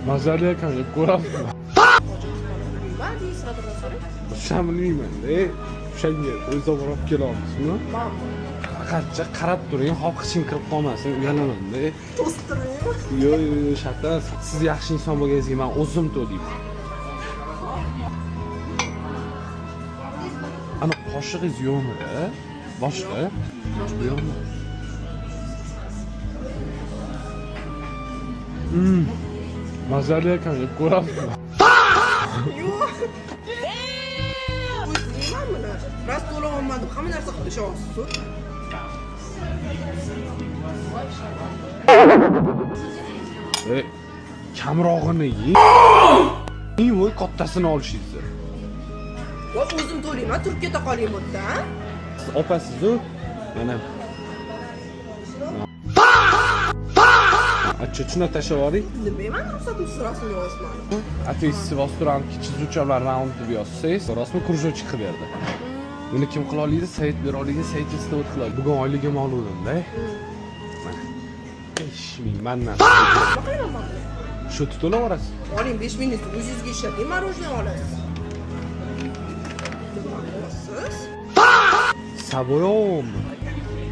Mazali ekan, yeb ko'rasizmi? Nima deysiz, so'rang. O'sha bilmayman-da. O'shanga o'zi olib kela olasizmi? Manmi? Faqatcha qarab turing, hop hech kim kirib qolmasin, uyalaman-da. To'sib turmaymi? Yo'q, yo'q, yo'q, shart emas. Siz yaxshi inson bo'lganingizga men o'zim to'layman. Ana qoshig'ingiz yo'qmidi? Boshqa? Yo'qmi? Mazali ekan, yeb ko'rasizmi? Yo'q. O'zim buni. Rost to'layapman deb hamma narsa qilib ishonyapsiz. E, kamrog'ini yeng. Voy, kattasini olishingizni. Voy, o'zim to'layman, turib keta qoling bu yerdan. Siz opasiz-u. Mana. Acha, shuni tashlab yuboring. Nima man ruxsatimsiz rasm yozman. Ateysiz bostiramiz, chizuvchalar round deb yozsangiz, rostmi кружочек qilib berdi. Buni kim qila oladi? Sayt bera oladi, sayt istab qila oladi. Bugun oyligim oluvdim-da. Mana. 5000 mandan. Nima qilaman man buni? Shu to'lab yuborasiz. Oling 5 mingingizni o'zingizga ishlating, мороженое olasiz. Nima qilyapsiz? Savoyom.